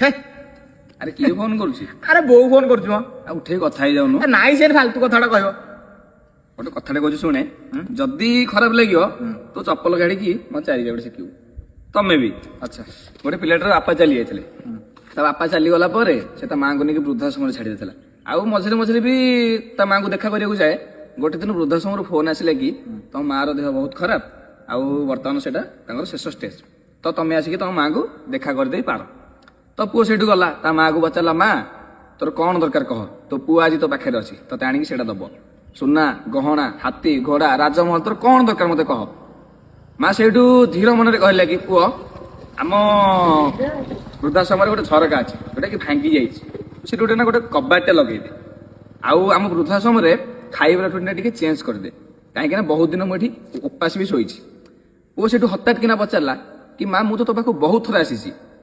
ହେ, ଆରେ କିଏ ଫୋନ କରୁଛି? ଆରେ ବୋଉ ଫୋନ କରୁଛି ମ। ଆଉ ଉଠେଇ କଥା ହେଇଯାଉନୁ। ଏ ନାଇଁ, ସେ ଫାଲତୁ କଥାଟା କହିବ। ଗୋଟେ କଥାଟେ କହୁଛି ଶୁଣେ, ଯଦି ଖରାପ ଲାଗିବ ତୁ ଚପଲ କାଢିକି ମୋ ଚାରିଆଡେ ଶିଖିବୁ ତମେ ବି। ଆଚ୍ଛା। ଗୋଟେ ପିଲାଟାର ବାପା ଚାଲି ଯାଇଥିଲେ। ତା ବାପା ଚାଲିଗଲା ପରେ ସେ ତା ମାଆଙ୍କୁ ନେଇକି ବୃଦ୍ଧାଶ୍ରମରେ ଛାଡି ଦେଇଥିଲା, ଆଉ ମଝିରେ ମଝିରେ ବି ତା ମାଆଙ୍କୁ ଦେଖା କରିବାକୁ ଯାଏ। ଗୋଟେ ଦିନ ବୃଦ୍ଧାଶ୍ରମରୁ ଫୋନ ଆସିଲା କି ତମ ମାଆର ଦେହ ବହୁତ ଖରାପ, ଆଉ ବର୍ତ୍ତମାନ ସେଇଟା ତାଙ୍କର ଶେଷ ଷ୍ଟେଜ, ତ ତମେ ଆସିକି ତମ ମାଆଙ୍କୁ ଦେଖା କରିଦେଇ ପାର। ତ ପୁଅ ସେଇଠୁ ଗଲା, ତା ମାଆକୁ ପଚାରିଲା, ମା, ତୋର କଣ ଦରକାର କହ, ତୋ ପୁଅ ଆଜି ତୋ ପାଖରେ ଅଛି, ତତେ ଆଣିକି ସେଇଟା ଦବ। ସୁନା ଗହଣା, ହାତୀ ଘୋଡା, ରାଜମହଲ, ତୋର କଣ ଦରକାର ମତେ କହ। ମା ସେଇଠୁ ଧୀର ମନରେ କହିଲା କି ପୁଅ, ଆମ ବୃଦ୍ଧାଶ୍ରମରେ ଗୋଟେ ଝରକା ଅଛି ଯୋଉଟା କି ଭାଙ୍ଗି ଯାଇଛି, ସେଠି ଗୋଟେ ନା ଗୋଟେ କବାଟଟେ ଲଗେଇଦେ, ଆଉ ଆମ ବୃଦ୍ଧାଶ୍ରମରେ ଖାଇବା ରୁଟିନଟା ଟିକେ ଚେଞ୍ଜ କରିଦେ, କାହିଁକି ନା ବହୁତ ଦିନ ମୁଁ ଏଠି ଉପାସ ବି ଶୋଇଛି। ପୁଅ ସେଇଠୁ ହଠାତ୍ କିନା ପଚାରିଲା କି ମା, ମୁଁ ତ ତୋ ପାଖକୁ ବହୁତ ଥର ଆସିଛି,